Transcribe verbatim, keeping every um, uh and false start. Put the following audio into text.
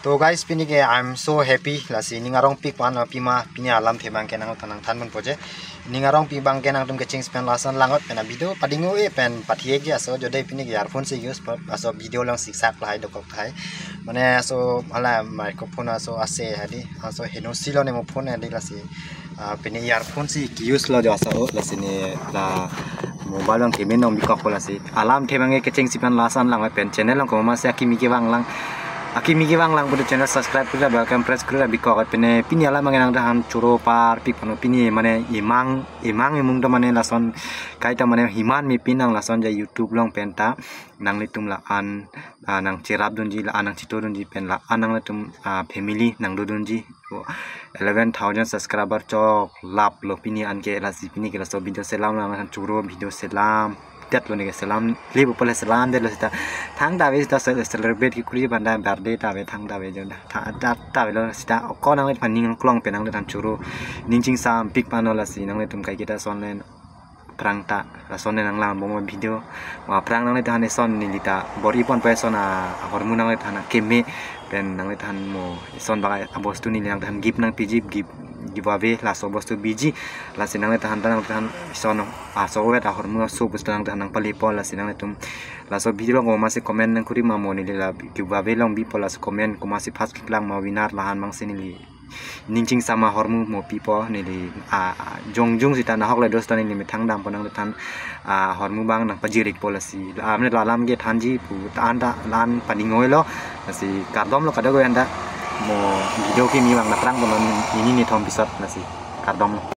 To guys, pini ke I'm so happy, lasi ning arongpik pan pima pini alamthe abang ke nangthan nangthan ponpo je. Ning arongpik abang ke nangtum kecheng si pen lason langot pen video padingo e pen pathiek je, aso jodai pini ke earphone si use pa, aso video along siksak lahai dokok hai. Mane aso hala microphone aso ase hadi, aso heno silo ne mo phone hadi lasi. Ah, pini earphone si use lo jo aso, lasi ne la mobile along keme nong bikok po lasi. Alamthe abang ke kecheng si pen lason lang pen channel along komatsi akimi kevang lang. Akimi kevang lang pu channel subscribe kuri, bell icon press kuri bikok. Pini, pini alam abang ke nangthan choro parpik pano pini mane imang, imang imung to mane lason kaita mane himan mepin nang lason ja YouTube along pen ta nanglitum la-an, ah, nangcherap dunji, la-an nangchito dunji pen la-an nanglitum, ah, family nangdo dunji. Eleven thousand subscriber choklap lo pini anke, lasi pini ke laso video selam lang nangthan choro video selam detlo ne ke selam le bupal selam detlo sita. Thangta ave sita cel-, celebrate kekuri banda birthday ta ave thangta ave jo da. Tha, ta, ta avelo sita ko nangliphan ning klong pen nangthan choro ning chingsampik pano lasi nanglitum kaiketa ason len aphrang ta lason ne nanglang bom video. Aphrang nangliphan eson neli ta bor-i ponpo eson a, ahormu nangliphan keme pen nangliphan mo eson bak abostu neli nangthan gift nangpiji, gift, giveaway laso bostu piji. Lasi nangliphan ta nangthan eson aso vet ahormu aso bostu nangthan nangpalepo, lasi nanglitum laso video along komatsi comment nangkuri ma mo neli la giveaway along bipo, laso comment komatsi first keplang ma winner lahan abang si neli ning chingsam ahormu mo pipo neli, ah, ah, jongjung sita nahok le dos ta neli methang dampo nangthan, ah, ahormu abang nangpajirikpo lasi. La, ah, mane la alam ke thanji pu ta an ta la-an padingo lo lasi kardom lo kadokave an ta mo video kimi abang naprang ponlo nini nithom episode lasi kardom lo.